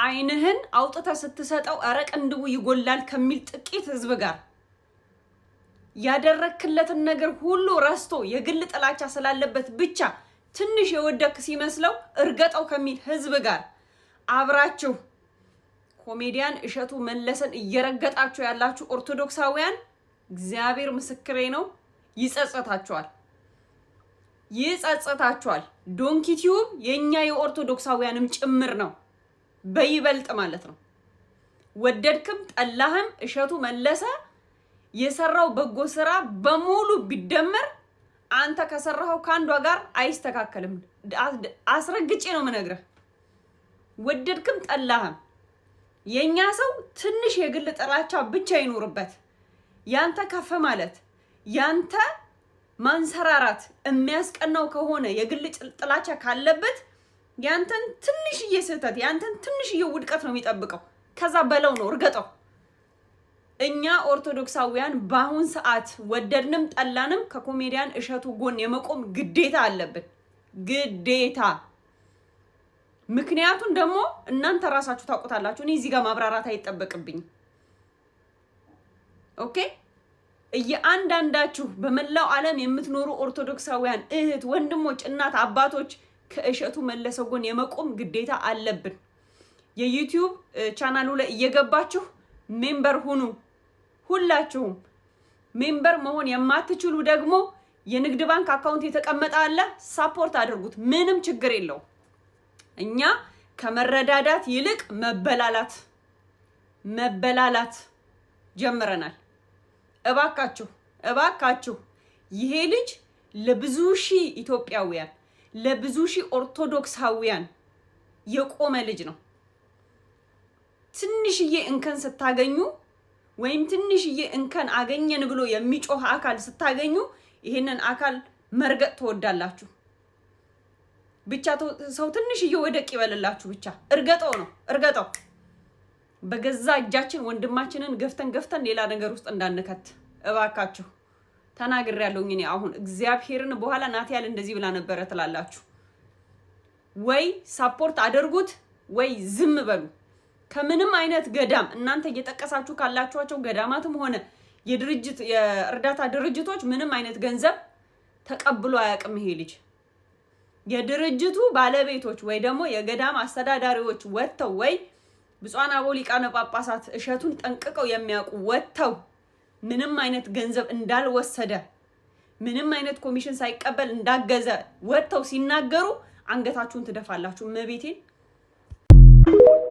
ዓይንህን አውጥተህ ስትሰጠው እረ ቅንድቡ ይጎላል ከሚል ጥቂት ህዝብ ጋር፣ ያደረክለትን ነገር ሁሉ ረስቶ የግል ጥላቻ ስላለበት ብቻ ትንሽ የወደክ ሲመስለው እርገጠው ከሚል ህዝብ ጋር አብራችሁ ኮሜዲያን እሸቱ መለሰን እየረገጣችሁ ያላችሁ ኦርቶዶክሳውያን፣ እግዚአብሔር ምስክሬ ነው፣ ይጸጸታችኋል፣ ይጸጸታችኋል። Donkey Tube የእኛ የኦርቶዶክሳውያንም ጭምር ነው፣ በይበልጥ ማለት ነው። ወደድክም ጠላህም እሸቱ መለሰ የሰራው በጎ ስራ በሙሉ ቢደመር አንተ ከሰራኸው ከአንዷ ጋር አይስተካከልም። አስረግጬ ነው የምነግርህ። ወደድክም ጠላህም የእኛ ሰው ትንሽ የግል ጥላቻ ብቻ ይኑርበት። ያንተ ከፍ ማለት፣ ያንተ ማንሰራራት የሚያስቀናው ከሆነ፣ የግል ጥላቻ ካለበት ያንተን ትንሽዬ ስህተት፣ ያንተን ትንሽዬ ውድቀት ነው የሚጠብቀው። ከዛ በለው ነው፣ እርገጠው። እኛ ኦርቶዶክሳውያን በአሁን ሰዓት ወደድንም ጠላንም ከኮሜዲያን እሸቱ ጎን የመቆም ግዴታ አለብን፣ ግዴታ። ምክንያቱም ደግሞ እናንተ ራሳችሁ ታውቁታላችሁ። እኔ እዚህ ጋር ማብራራት አይጠበቅብኝም። Okay፣ እያንዳንዳችሁ በመላው ዓለም የምትኖሩ ኦርቶዶክሳውያን እህት ወንድሞች፣ እናት አባቶች ከእሸቱ መለሰ ጎን የመቆም ግዴታ አለብን። የ YouTube ቻናሉ ላይ እየገባችሁ member ሁኑ። ሁላችሁም member መሆን የማትችሉ ደግሞ የንግድ ባንክ account የተቀመጠ አለ፣ support አድርጉት። ምንም ችግር የለውም። እኛ ከመረዳዳት ይልቅ መበላላት መበላላት ጀምረናል። እባካችሁ፣ እባካችሁ፣ ይሄ ልጅ ለብዙ ሺህ ኢትዮጵያውያን፣ ለብዙ ሺህ ኦርቶዶክሳውያን የቆመ ልጅ ነው። ትንሽዬ እንከን ስታገኙ ወይም ትንሽዬ እንከን አገኘን ብሎ የሚጮህ አካል ስታገኙ ይህንን አካል መርገጥ ትወዳላችሁ። ብቻ ሰው ትንሽዬ ወደቅ ይበልላችሁ፣ ብቻ እርገጠው ነው፣ እርገጠው። በገዛ እጃችን ወንድማችንን ገፍተን ገፍተን ሌላ ነገር ውስጥ እንዳንከት እባካችሁ። ተናግሬያለሁኝ እኔ አሁን እግዚአብሔርን፣ በኋላ ናትያል እንደዚህ ብላ ነበረ ትላላችሁ። ወይ support አድርጉት ወይ ዝም በሉ። ከምንም አይነት ገዳም፣ እናንተ እየጠቀሳችሁ ካላችኋቸው ገዳማትም ሆነ የድርጅት የእርዳታ ድርጅቶች ምንም አይነት ገንዘብ ተቀብሎ አያውቅም ይሄ ልጅ። የድርጅቱ ባለቤቶች ወይ ደግሞ የገዳም አስተዳዳሪዎች ወጥተው ወይ ብፁዓን አበው ሊቃነ ጳጳሳት እሸቱን ጠንቅቀው የሚያውቁ ወጥተው ምንም አይነት ገንዘብ እንዳልወሰደ፣ ምንም አይነት ኮሚሽን ሳይቀበል እንዳገዘ ወጥተው ሲናገሩ አንገታችሁን ትደፋላችሁ። እመቤቴን